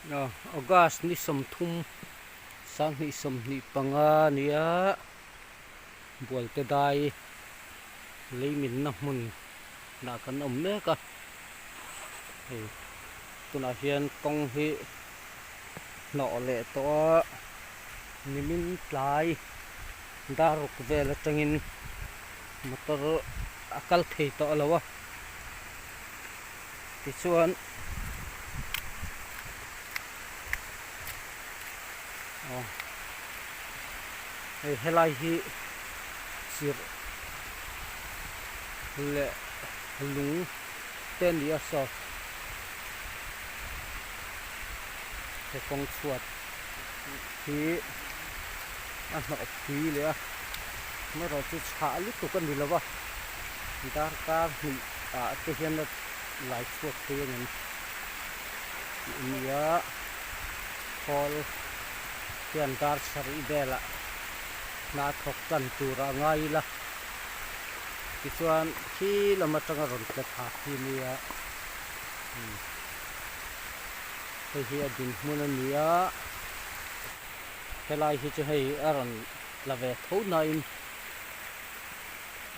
August ni 30 2025 nia Bualte dai lei minna hmun lah kan awm mek a hei tunah hian kawng hi hnawh leh tawh a nimin tlai dar ruk vel atangin motor a kal thei tawh lo a tichuan aw hei helai hi chirh leh lung te a ni a saw he kawng chhuat hi a hnawh phui leh a amaherawh chu chhah lutuk a ni lo va darkar hnih ah te hian a lai chhuak thei a ngem tih a ni a khawl hian dar sarih velah hna thawk tan tur a ngai ila tichuan khi lam atanga rawn tla thla khi a nia hei hi a dinhmun a ni a helai hi chu hei a rawn tla ve tho nain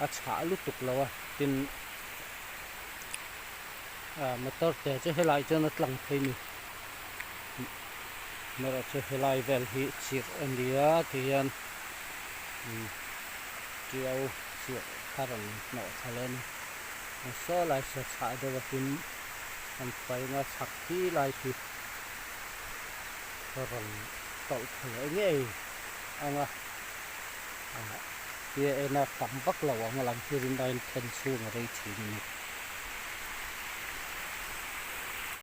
a chhah lutuk lo a tin ah motor te chu helai chuan a tlang phei a ni erawh chu helai vel hi chirh a ni a ti hian tiau chirh kha rawn hnawh thla leh a ni saw lai saw chhah deuh a tin an paina chhak khi lai khi rawn tawlh thla leh ngei ang a ah tia ena tam vak lo ang a lang khi rin aiin then chhung a rei thin a ni.